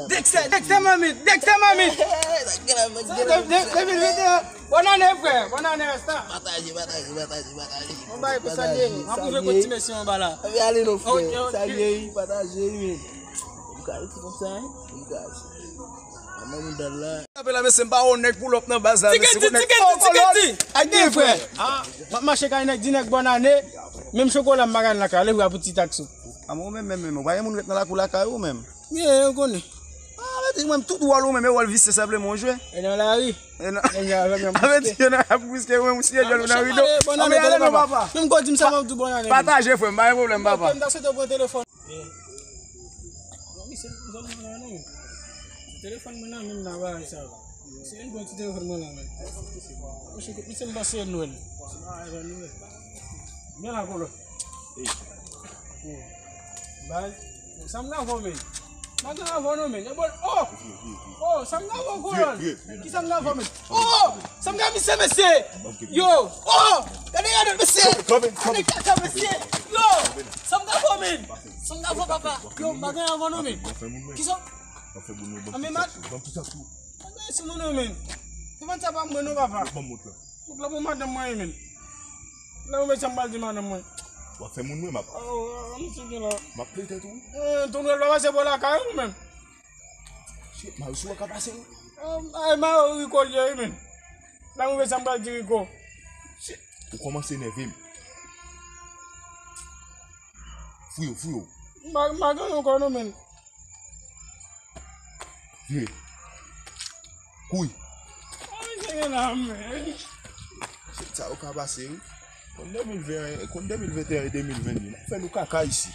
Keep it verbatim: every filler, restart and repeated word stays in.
Dexter, Dexter Mamit, Dexter Mamit. Depi, depi, depi, bòn ane, frè, bòn ane, Rasta. Pataje, pataje, pataje, pataje. Mwen bay pou salye, mwen pwouve kot ti mesye anba la. Salye ale non, frè. Salye, pataje, men. Ou ka rete konsa, hein? Ou ka rete. Mwen mouda la. Apre la, mesye, m pa wè yon nèg pull up nan baz la, mesye. Tiketi, tiketi, tiketi. Ak de frè. Ah, m ap mache kay nèg, di nèg bòn ane. Menm chokola m pa ka lakay, leve pou ti taksi. A mwen menm, menm, menm, ou pa gen moun ret nan lakou lakay ou menm? Byen, ou konnen. Ah, mwen di, mwen, tout wòl ou menm, e wòl visye senpleman ou jwe. E nan lari. E nan, avè di, yo nan ap briske, mwen, ou siye djòl ou nan rido. Ann ale non, papa. Menm kò di m sa, m ap di bòn ane. Pataje, frè m, pa gen pwoblèm, papa. Ok, m ta swete w pran telefòn. Eh. Non, misye, zòn mwen la, non. Telefòn mwen nan men m nan, bagay sa. Se yon bon ti telefòn mwen la, men. Misye, misye, m panse Nwèl. Men la, kolo. Bay. Sa m nan fò, men. Nan gen avò, non, men. E bon, oh! Oh, sa m nan fò, kolo. Ki sa m nan fò, men? Oh! Sa m gen misye, mesye! Yo! Oh! Gade, gade, mesye! Gade kaka, mesye! Yo! Sa m gen fò, men! Sa m gen fò, papa! Yo, m pa gen avò, non, men! Kisa? Anmen, mat! Anmen, si moun, non, men! Se pa sa pa mwen, non, papa! Tout la pou madanm mwen, men! La, mwen, sa m pral di madanm mwen! W ap fè moun, mwen, m ap. Oh, oh, misye gen la. M ap plete tou. Eh, tonèl pa pase bò lakay ou, menm. Shit, Marisou ka pase wi. Ay, Marisou Rico l ye wi, menm. La mwen sa m pral di Rico. Shit, ou kòmanse nève m. Fouye w, fouye w. M pa, m pa gen yon kò non, menm. Vire. Kouri. Ay, se gen la, menm. Shit, sa yo ka pase wi. Konn de mil ven, konn de mil venteyen e de mil venn wi. N ap fè nou kaka isi.